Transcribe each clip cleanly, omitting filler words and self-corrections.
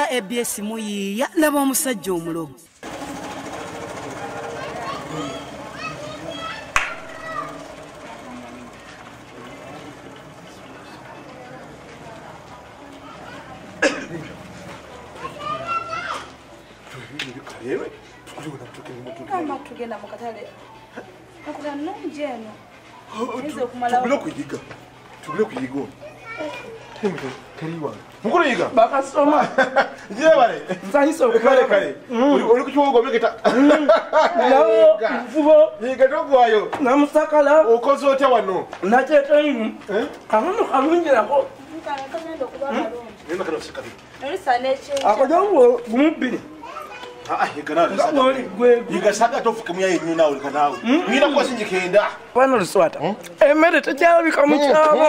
ABS muyiiya laba omusajja omulogo. Tugenda mu katale. Nakuta nnungi eno. Oyinza okumalawo. Tugule kuyiga. Teri wange. Mukulu yiga. Bakasoma. Jebale. Nsanyuse okukulaba. Kale kale. Oli ku kiwogo omeketa. Nawo nfubo. Yiga togwayo. Namusakala. Okoze otya wano? Nakyeta kanono kalungi nako. Kano kagenda okuba kalungi. Nenda kano sikabi. Olisa n'ekyenkya. Akajangu gumu bbiri. Yiga saga tofuke muyaye nnyo naawe leka naawe. Ngenda kuba sinjikenda. Bwana Luswata. Emmere tekyalabika mu kyalo.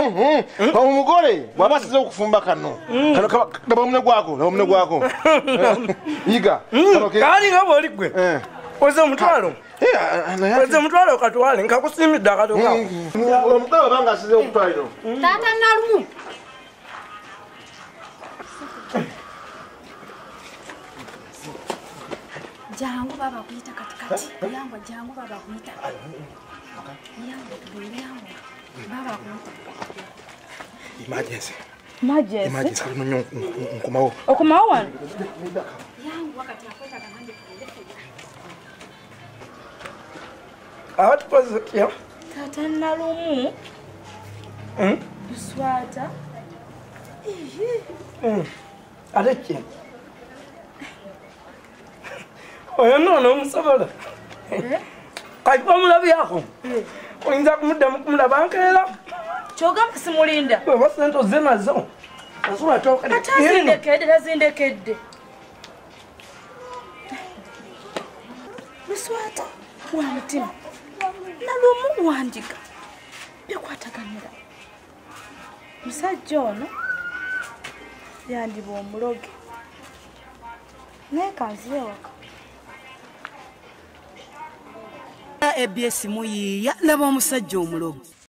Omugole bw'aba asize okufumba kano. Kano laba omunwe gwako, laba omunwe gwako. Yiga. Kaali nga bw'oli ggwe. Oze omutwalo. Oze omutwalo katwale nkakusiimidde akatoka ako. Omugole bw'aba nga asize okutwala ino. Taata Nalumu. Jangu baba kuyita katikati. Yangu jangu baba kuyita. Yangu tugende yangu. Baba kuyita. Emergency. Emergency. Emergency kali nnyo nkomawo. Okomawo wano? Yangu wakati akweta kamande tugende fena. Awo tukoze otya? Taata Nalumu. Luswata. Ate ki? Oyo nno omusobola. Kati omulabyako. Oyinza kumuddamu kumulaba nkeera. Ky'ogamba simulinda. Oba ssente ozze nazo. Osobola Tazindekedde, tazindekedde. Luswata wa mutima. Nalumu wa ndiga. Bikwataganira. Musajja ono yandiba omuloge. Naye kanzire waka. ABS muyiiya laba omusajja omulogo.